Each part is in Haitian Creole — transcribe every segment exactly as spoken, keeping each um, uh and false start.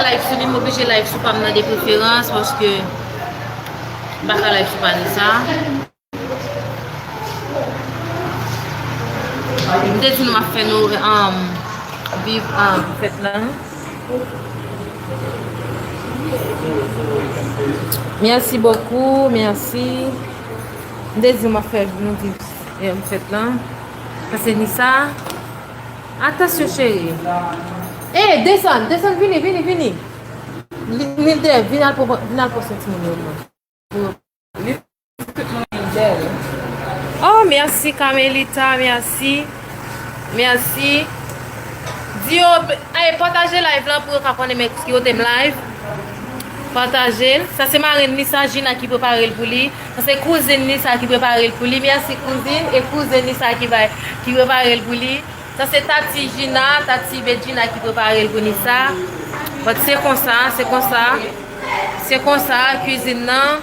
live sou li, m oblije live sou pa m nan de preferans, paske m pa ka live sou pa Nisa. M te di nou m ap fè nou, um, viv, um, fèt lan. Merci beaucoup, merci. M te di m ap fè nou viv, eh, fèt lan. Sa se Nisa. Atansyon, cheri. Eh, desann, desann, vini, vini, vini. Li, li dèyè, vin al pran, vin al pran senti moun yo, mwen. Oh, mèsi, Carmelita, mèsi. Mèsi. Di yo, ay, pataje live lan pou yo ka konnen men ki kote m live. Pataje l. Sa se marenn Nisa, Gina ki prepare l pou li. Sa se kouzin Nisa ki prepare l pou li. Mèsi, kouzin. E kouzen Nisa ki bay, ki prepare l pou li. Sa se Tati Gina, Tati Bedjina ki prepare l pou Nisa. But se konsa, se konsa. Se konsa, kwizin nan.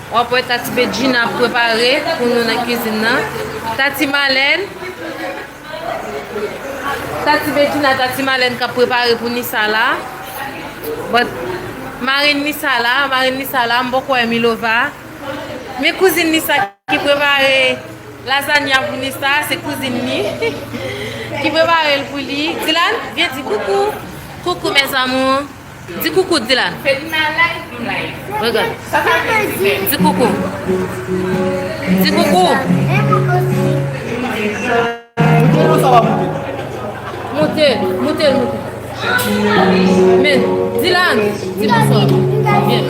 W ap wè Tati Bedjina ap prepare pou nou nan kwizin nan. Tati Malèn. Tati Bedjina, Tati Malèn k ap prepare pou Nisa la. But, marenn Nisa la, marenn Nisa la, m poko wè Milova. Men kouzin Nisa ki prepare lazanya pou Nisa, se kouzin li ki prepare l pou li. Dylan, vin di koukou. Koukou, mes amours. Di koukou, Dylan. Fedna live, m live. Regarde. Sa pa vle di. Di koukou. Di koukou. Moute, moute, moute. Men, Dylan, di bonswa. Byen.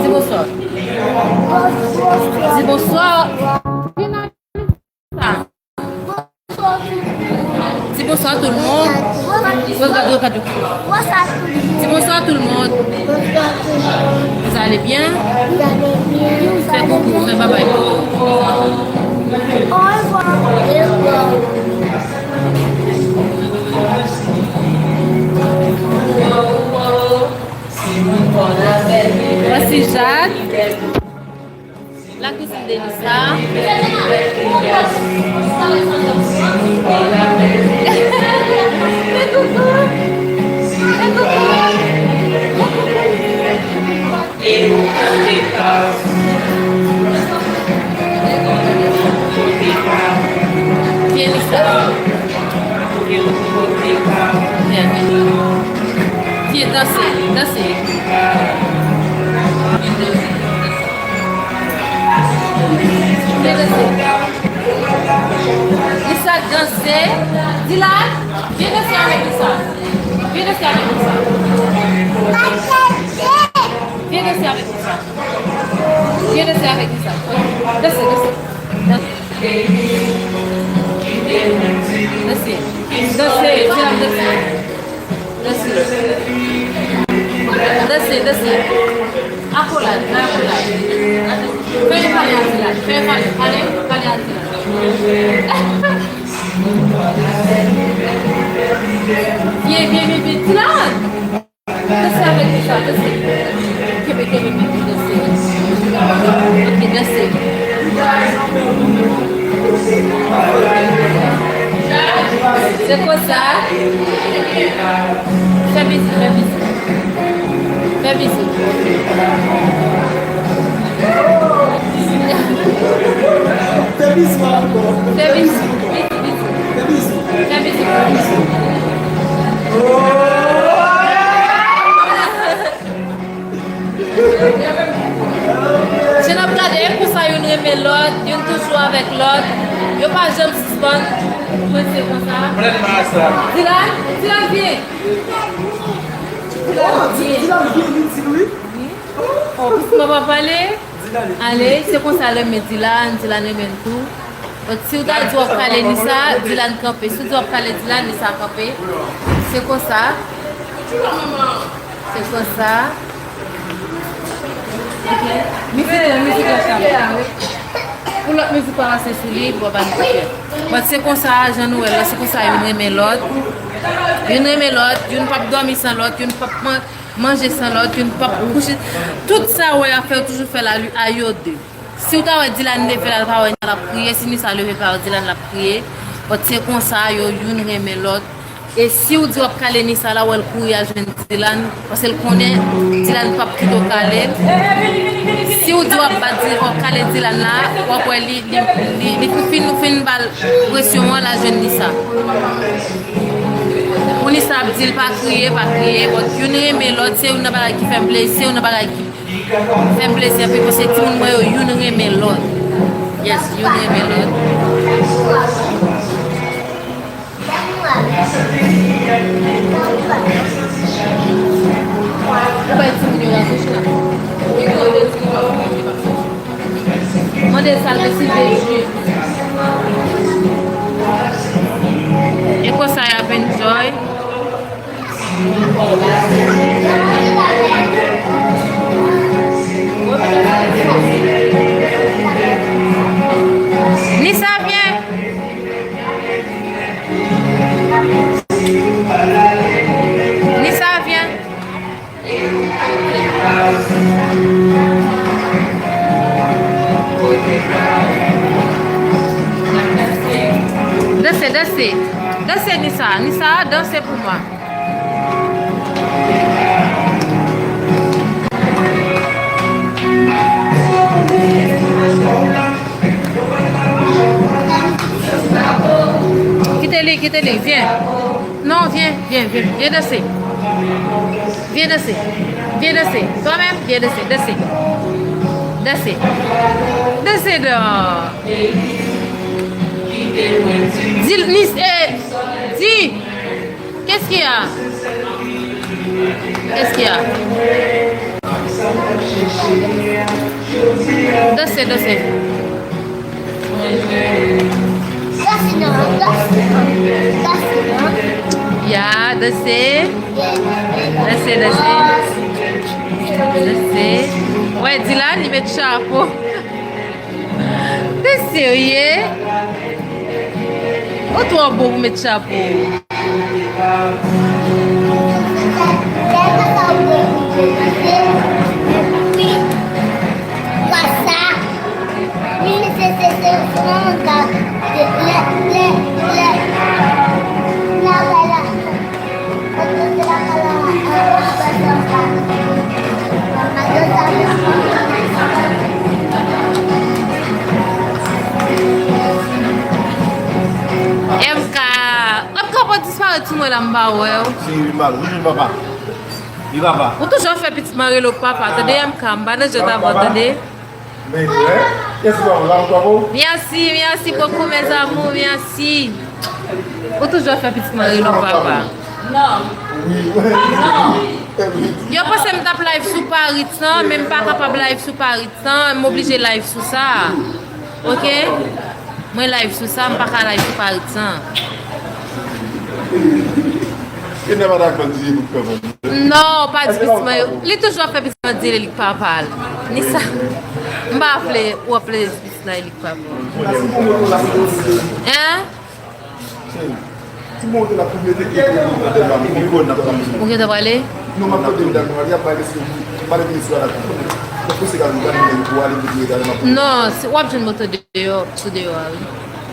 Di bonswa. Di bonswa. Di bonsoir tout le monde. Regarde, regarde. Di bonsoir tout le monde. Vous allez bien? Fais coucou, fais bye bye. Au revoir. Voici Jade. La cuisine de Lisa. Bien, Lisa. Bien. Bien, danse, danse. Lisa danse. Dylan, vin danse avèk Lisa. Vin danse avèk Lisa. Vin danse avèk Lisa. Vin danse avèk Lisa. Danse, danse. Danse. Danse. Dylan, danse. Danse. Danse, danse. Akolad, nan akolad. Fè yo pale a Dylan. Fè yo pale, pale, pale a Dylan. Byen, byen, byen, byen. Dylan! Danse avèk Dylan, danse. Kenbe, kenbe, kenbe, danse. Ok, danse. Se konsa. Fè bizou, fè bizou. Fè bizou. Fè bizou ankò. Fè bizou. Bizou, bizou. Fè bizou. Fè bizou. Fè bizou. Jan n ap gade, e konsa youn renmen lòt, youn toujou avèk lòt. Yo pa janm sispann. Mwen se konsa. Dylan, Dylan, vyen. Dylan, vyen. Dylan, vyen, vin di nou wi. Oh, pitit mwen pa pale. Ale, se konsa l renmen Dylan, Dylan renmen l tou. Donk, si w ta di w ap kale Lisa, Dylan kanpe. Si w di w ap kale Dylan, Lisa kanpe. Se konsa. Se konsa. Ok. Mizik la, mizik la, sa. Pou lòt mizik pa pase sou li, pou pa n koupe. But se konsa, jan nou wè la, se konsa youn renmen lòt. Youn renmen lòt, youn p ap dòmi san lòt, youn p ap man-, manje san lòt, youn p ap kouche. Tout sa w wè y ap fè, yo toujou fè l a yo de. Si w ta wè Dylan leve la, l pa wè Nisa, l ap kriye. Si Nisa leve, l pa wè Dylan, l ap kriye. But se konsa, yo youn renmen lòt. E si w di w ap kale Nisa la, w wè l kouri al jwenn Dylan, paske l konnen Dylan p ap kite w kale l. Si w di w ap bat Dy-, w ap kale Dylan la, w ap wè li, li, li, li fin, fin, fin ba l presyon an, l al jwenn Nisa. Pou Nisa ap di l pa kriye, pa kriye, but youn renmen lòt, se youn nan bagay ki fè m plezi, se youn nan bagay ki fè m plezi anpil, paske timoun mwen yo, youn renmen lòt. Yes, youn renmen lòt. Ou bay timoun yo raproche la. Mande sa l deside jwe. E konsa y ap enjoy. Nisa, vyen. Nisa, vyen. Danse, danse. Danse, Nisa. Nisa, danse pou mwen. Kite li, kite li, vyen. Non, vyen, vyen, vyen, vyen danse. Vyen danse. Vyen danse. Twa menm, vyen danse, danse. Danse. Danse dan. Di, Nis, eh, di. Qu'est-ce qu'il y a? Qu'est-ce qu'il y a? Danse, danse. Danse, non, danse, non, danse, non. Ya, danse. Danse, danse. Danse. Wè, Dylan, li met chapo. Te serye? Ou twò bon pou met chapo. M K, M K pa disparèt sou mwen la, m pa wè w. Si, wi, mal. Wi, wi, papa. Wi, papa. Ou toujou ap fè pitit mwen rele w papa, tande, M K, m pa nan jwèt avè w, tande. Mèsi, mèsi beaucoup, mes amours, mèsi. Ou toujou ap fè pitit mwen rele w papa. Non. Yo panse m t ap live sou Paris lan, men m pa kapab live sou Paris lan, m oblije live sou sa. Ok? Mwen live sou sa, m pa ka live sou Paris lan. Kenya pa dakò di li pou kòmanse. Non, pa di pitit mwen yo. Li toujou ap fè pitit mwen di li k papa l. Ni sa. M pa vle ou ap vle di pitit la li k papa l. Hein? Ti monte la pou mete ke pou mete la pou mwen nan. Ou gentan prale? Non, m ap kote m dakò, y ap bay mesye, pale de mesye a la tou. Mwen pouse gade, gade mwen pou ale pou mete ale m ap. Non, w ap jwenn moto deyò, sou deyò a, wi.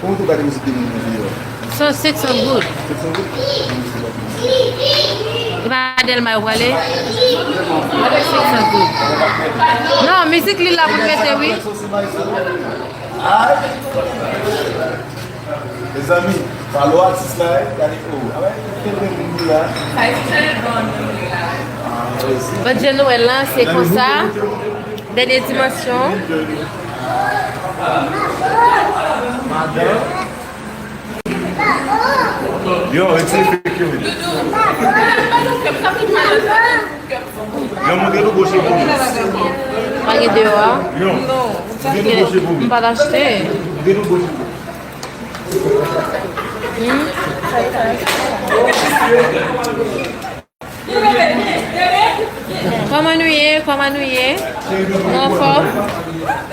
Kòman tou gade mizik de moun nan deyò? San, senk san goud. Senk san goud? E pa Dèlma yo prale? Avèk senk san goud. Non, mizik li la pou l mete, wi. Mezanmi, follow atis la, eh, gade, oh, ah, kel bèl moun la. Sa e ti chanèl bon moun la. Bòn jè Nwèl lan, se konsa. Dènye dimansyon. Yo, it's a fake you. Yo, montre nou gwo cheve w. Pa gen deyò a? Yo, montre nou gwo cheve w. M pa t achte. Montre nou gwo cheve w. Hmm? Kòman nou ye? Kòman nou ye? Nou anfòm?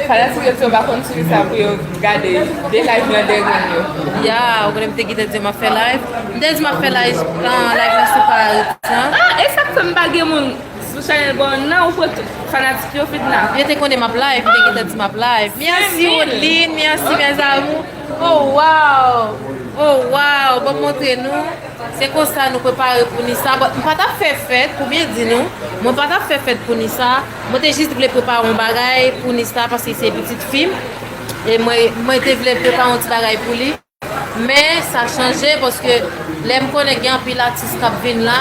Fanatik yo di yo pa konn swiv sa pou yo gade de live nan de moun yo. Ya, ou konnen m te gentan di m ap fè live. M te di m ap fè live, ah, live nan sou Paris, hein? Ah, e sa k fè m pa gen moun sou chanèl bon nan, ou pran tout fanatik yo fitna. Yo te konnen m ap live, m te gentan di m ap live. Mèsi Rodline, mèsi mes amours. Oh wow! Oh wow! Bon, m ap montre nou, se konsa nou prepare pou Nisa. Bon, m pa t ap fè fèt, pou byen di nou, mwen pa t ap fè fèt pou Nisa. Mwen te jis vle prepare yon bagay pou Nisa, paske se pitit fi m. E mwen, mwen te vle prepare yon ti bagay pou li. Men, sa chanje, paske lè m konnen gen anpil atis k ap vin la,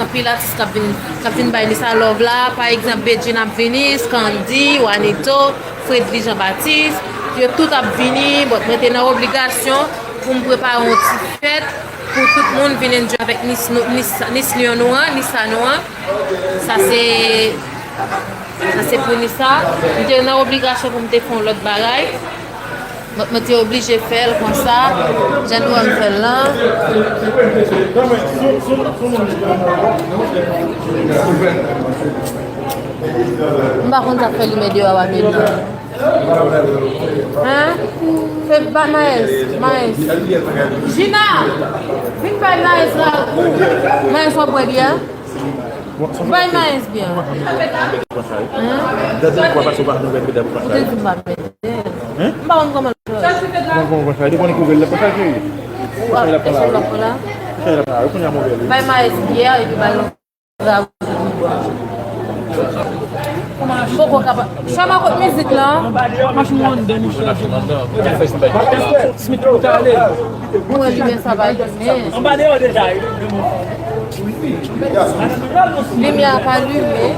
anpil atis k ap vin, k ap vin bay Nisa love la. Pa egzanp, Bedjine ap vini, Scandy, Wanito, Fredly Jean Baptiste, yo tout ap vini. Bon, mwen te nan obligasyon pou m prepare yon ti fèt pou tout moun vin enjoy avèk Nis, nou, Nis, Nis Lyon nou an, Nisa nou an. Sa se, sa se pou Nisa. M te nan obligasyon pou m te fè yon lòt bagay. Mwen, mwen te oblije fè l konsa, jan nou wè m fè l lan. M pa konn sa k fè limyè deyò a pa vle byen. Hein? Fè ba Maes, Maes. Gina, vin bay Maes la gou. Maes, w ap bwè byè? Bay Maes byè. Hein? Ou te di m pa mèt. M pa konn kòman l fè. Bay Maes byè epi bay l. M poko kapab. Chama kot mizik lan. Mwen limyè sa pa limen. Limyè a pa limen.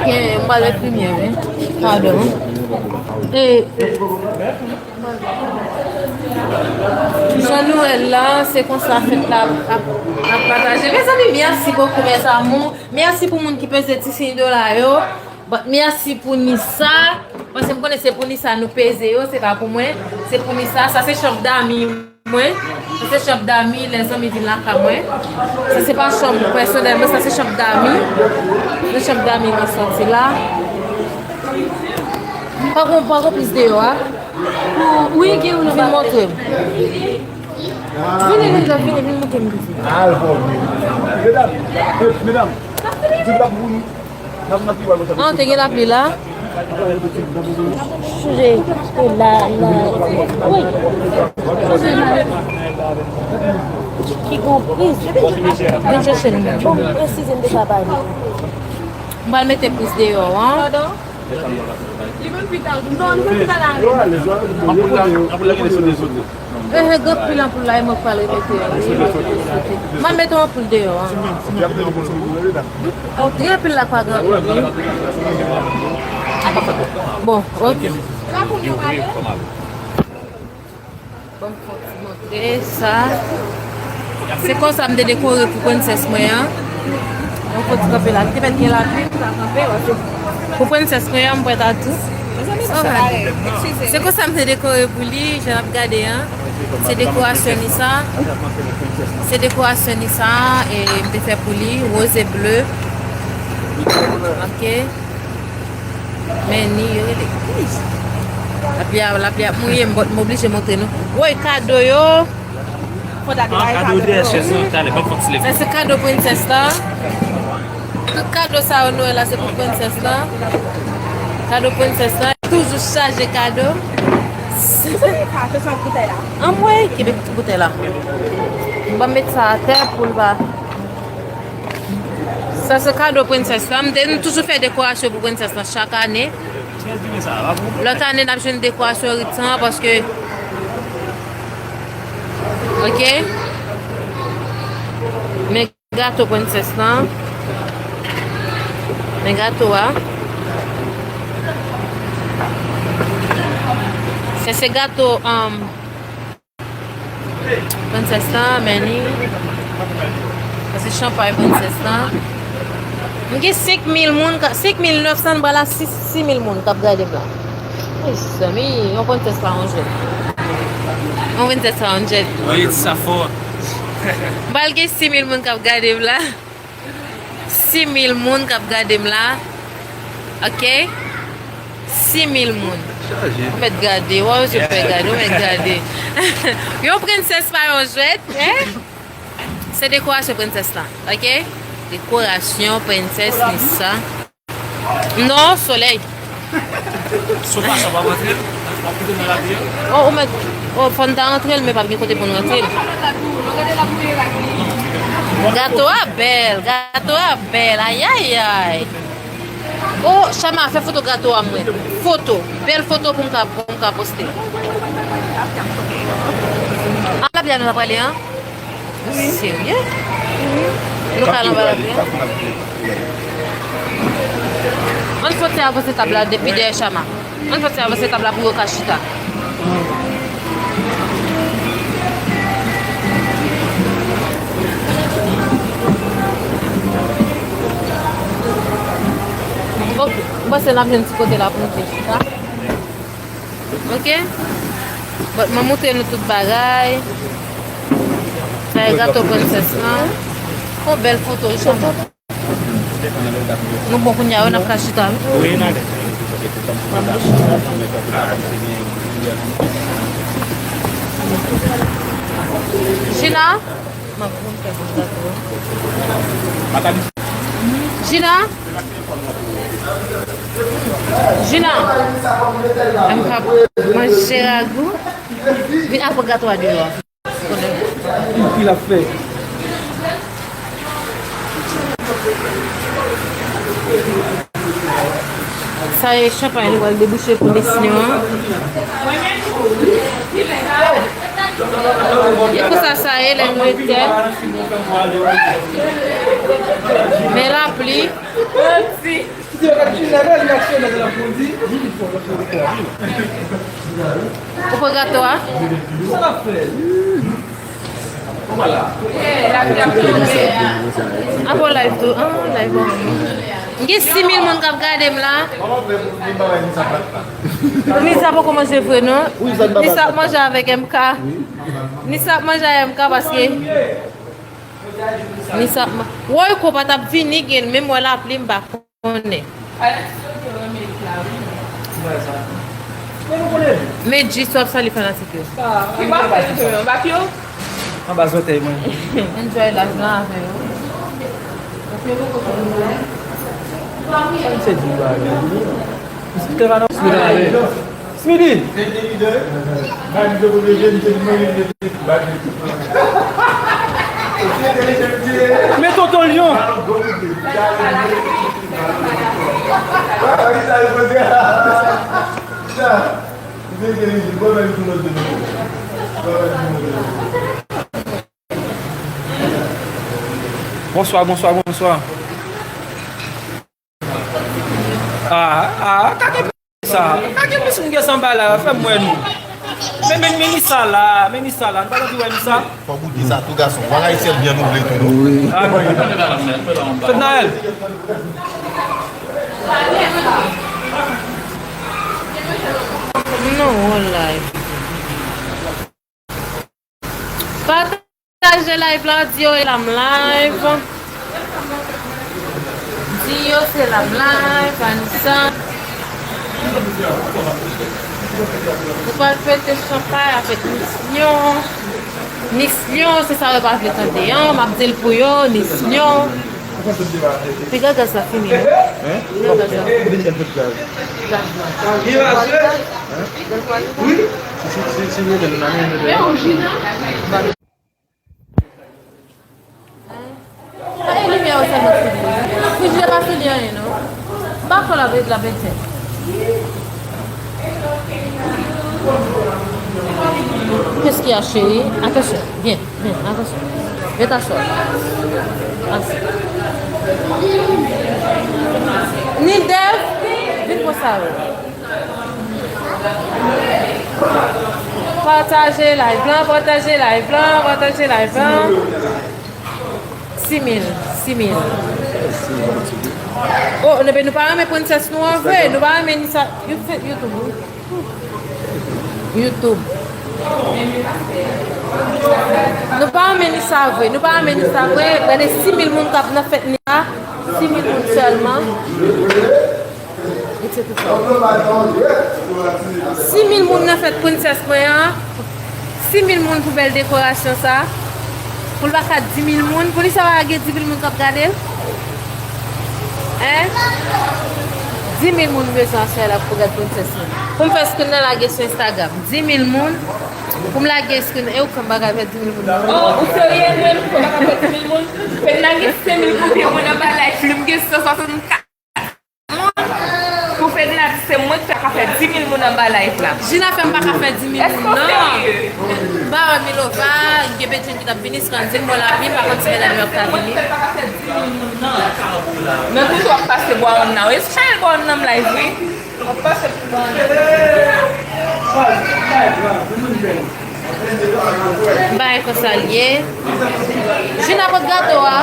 Gen, m pa met limyè, wi. Padon. E, Jan nou wè l la, se konsa fèt la ap, ap, ap pataje. Mezanmi, mèsi bokou, mes amours. Mèsi pou moun ki peze ti siy dola yo. Bon, mèsi pou Nisa. Paske m konnen se pou Nisa nou peze yo, se pa pou mwen. Se pou Nisa. Sa se chanm dami mwen. Sa se chanm dami, lèzanmi vin lakay mwen. Sa se pa chanm pèsonèl mwen, sa se chanm dami. Se chanm dami mwen soti la. Pa gon, pa gon plis deyò a. Wi, gen youn anba. Vin montre m. Vini, vini, vini, vin montre m piti. Al fò vini. Medam, medam, ti blòk pou nou. N ap nan pi wè konsa. Ah, te gen lapli la. Chanje, e la, la. Wi. Ki gon priz. Vin chèche l. Bon, presize m te ka pale. M pral mete priz deyò, an. Padon? Li vin pita. Non, li vin pita la. Anpoul la, anpoul la genlè sote, sote. Eh, eh, gen anpil anpoul la, e mwen k pral remete yo. M ap mete yon anpoul deyò, an. Gen anpil la k pa gen anpil, wi. Bon, ok. Ban m fè yon ti montre sa. Se konsa m te dekore pou prensès mwen an. Mwen fò ti kanpe la. Li te mèt gen lapli, m ta kanpe, wè. Pou prensès mwen an, m prèt a tou. Mezanmi, sa parèt. Eskize. Se konsa m te dekore pou li, jan n ap gade an. Se dekorasyon Nisa. Se dekorasyon Nisa, e m te fè pou li, woz e ble. Ok. Men ni yo rete. Ih. Lapli a, lapli ap mouye m, but m oblije montre nou. Woy, kado yo. Fò ta gen kado dèyè chèz lan, talè, ban m fè ti leve. Sa se kado prensès la. Tout kado sa yo nou wè la, se pou prensès la. Kado prensès la. Toujou chaje kado. Anmwey, kenbe ti boutèy la. Ban m met sa atè pou l pa. Sa se kado prensès la. M te, nou toujou fè dekorasyon pou prensès la chak ane. Lòt ane, n ap jwenn dekorasyon rit sa, paske, ok. Men gato prensès la. Men gato a. Sa se gato, um, prensès la, men li. Sa se chanpay prensès la. M gen senk mil moun, ka-, senk mil nèf san, m pral a sis, sis mil moun k ap gade m la. Mezanmi, yon prensès pa yon jwèt. Yon prensès pa yon jwèt. Wi, di sa fò. M pral gen sis mil moun k ap gade m la. Sis mil moun k ap gade m la. Ok? Sis mil moun. Chaje. Ou mèt gade, wè, ou mèt gade, ou mèt gade. Yon prensès pa yon jwèt, hein? Se dekorasyon prensès la, ok? Dekorasyon prensès Nisa. Non, solèy. Si w pa sa, w ap antre l? Oh, ou mèt, oh, fò n ta rantre l, men pa gen kote pou n rantre l. Gato a bèl, gato a bèl, ayayay. Oh, Chama, fè foto gato a mwen. Foto, bèl foto pou m ka, pou m ka poste. An lapli a nou ta prale, an? Serye? Nou ka al anba lapli a? Ann fè ti avanse tab la depi dèyè Chama. Ann fè ti avanse tab la pou yo ka chita. Ok, m panse n ap jwenn ti kote la pou nou te chita. Ok? Bon, mwen montre nou tout bagay. Sa e gato prensès lan. Yon bèl foto, Chama. Nou bon kounye a, wi, n ap ka chita, wi. Jina? M ap vin fè pou gato. Jina? Jina? M ap manje ragou. Vin apre gato a deyò a. Ki l ap fè? Sa e chanpay nou pral debouche pou Nisyon an. E konsa sa ye lè nou etè. Men lapli. Ou pran gato a? Apre w live tou. Ah, live bon. M gen sis mil moun k ap gade m la. Nisa poko manje vre non. Nisa ap manje avèk M K. Nisa ap manje avèk M K paske Nisa ap ma-, woy, ko pa t ap vini, gen menm wè lapli m pa konnen. Men jis w ap salye fanatik yo. Ki bò w ap pale tou, anba pye w? Anba zòtèy mwen. Enjoy live lan avè yo. Se di bagay. Stefano, Stefano. Smidi! Men tonton Lyon! Bonswa, bonswa, bonswa. Ah, ah, gade sa. Gade misye gen sanba la, fè m wè nou. Men, men, men Nisa la, men Nisa la. Nou pa t anvi wè Nisa? Fò goute sa tou, gason. Vwal ayisyen byen nou vle tou, non? Wi. Ah, wi. Fednaelle. Non, on live. Pataje live la, di yo se la m live. Di yo se la m live, Anissa. Nou pral fete chanpay avèk Nisyon. Nisyon, se sa yo pa vle tande an. M ap di l pou yo, Nisyon. Piga gaz la fini, non? Piga gaz la fini. Gaz la. Gaz la. Sa e limyè yo sèlman sou li. Frijidè pa sou li anyen non. M pa kwè l ap, l ap etyen. Qu'est-ce qu'il y a, chérie? Atansyon, vyen, vyen, atansyon. Vyen ta sò. Asi. Ni Dev, vin konsa yo. Pataje live lan, pataje live lan, pataje live lan. Sis mil, sis mil. Oh, nou, nou pa renmen prensès nou an vre. Nou pa renmen ni sa. You fe-, YouTube, wi. YouTube. Nou pa renmen ni sa vre. Nou pa renmen ni sa vre. Gade sis mil moun k ap nan fèt ni a. Sis mil moun sèlman. Sis mil moun nan fèt prensès mwen an. Sis mil moun pou bèl dekorasyon sa. Pou l pa ka dis mil moun. Poukisa pa gen dis mil moun k ap gade l? Hein? Di mil moun m bezwen aswè la pou gad princess lan. Pou m fè screen nan lage sou Instagram. Di mil moun pou m lage screen. E ou kwè m pa ka fè di mil moun nan? Oh, ou serye menm? Ou kwè m pa ka fè di mil moun? Fedna gen senk mil koupi moun anba live li, m gen san swasannkat moun. Pou Fedna di se mwen ki fè ka fè di mil moun anba live la. Jina fè m pa ka fè di mil moun nan. Ba wè Milova, gen Bedjine ki t ap vini, Scandy, m wè l ap vin, pa konn si medam yo ap ka vini. Men kote w ap pase bwa moun nan wi. Eske Chanel bwa moun nan m live wi. W ap pase pou bwa moun nan. Bagay konsa l ye. Jina, kot gato a?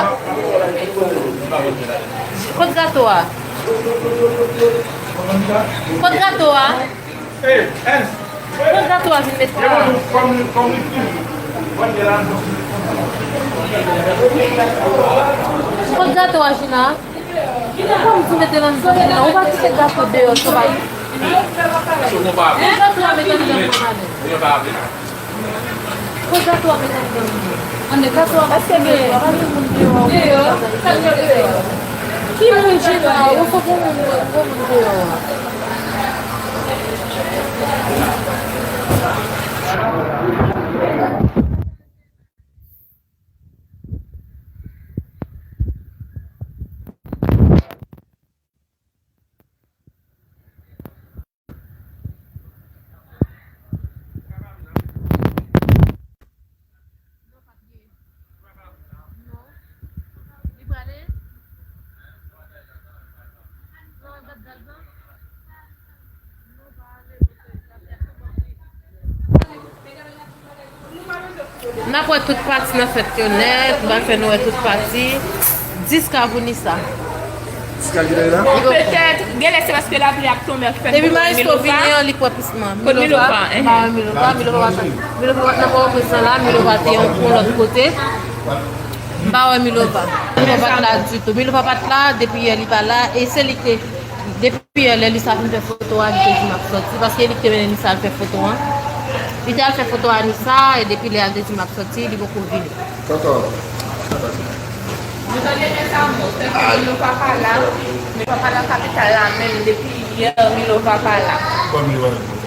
Kot gato a? Kot gato a? Kot gato a vin met la? Kot gato a, Jina? Jina, kòm ti mete nan zòn nan, ou pa kite gato deyò, sou pa. Kot gato a mete anndan? Kot gato a mete anndan? Anndan gato a, paske gen, pa gen moun deyò. Deyò, sa gen deyò. Ki moun Jina? Ou fò gen moun, gen moun deyò a. N ap wè tout pati nan fèt yo nèt, m pral fè nou wè tout pati. Dis ka pou Nisa. Dis ka ki la? Petèt, genlè se paske lapli ap tonbe ap fè. Depi Maestro vini an, li kwè plis mwen. Kot Milova? Milova, enhen. Ba wè Milova, Milova pa t, Milova pa t nan pran reprezan la, Milova te yon, yon lòt kote. M pa wè Milova. Milova pa t la ditou. Milova pa t la, depi yè li pa la, e se li ki te, depi yè lè Lisa fin fè foto a, li te di m ap sòti, paske li ki te mennen Lisa al fè foto an. Li te al fè foto a Nisa, e depi lè a, li te di m ap sòti, li poko vini. Tonton. Nou tande men sa mo, se ke Milova pa la, Milova pa nan kapital la menm, depi yè Milova pa la. Kòm Milova.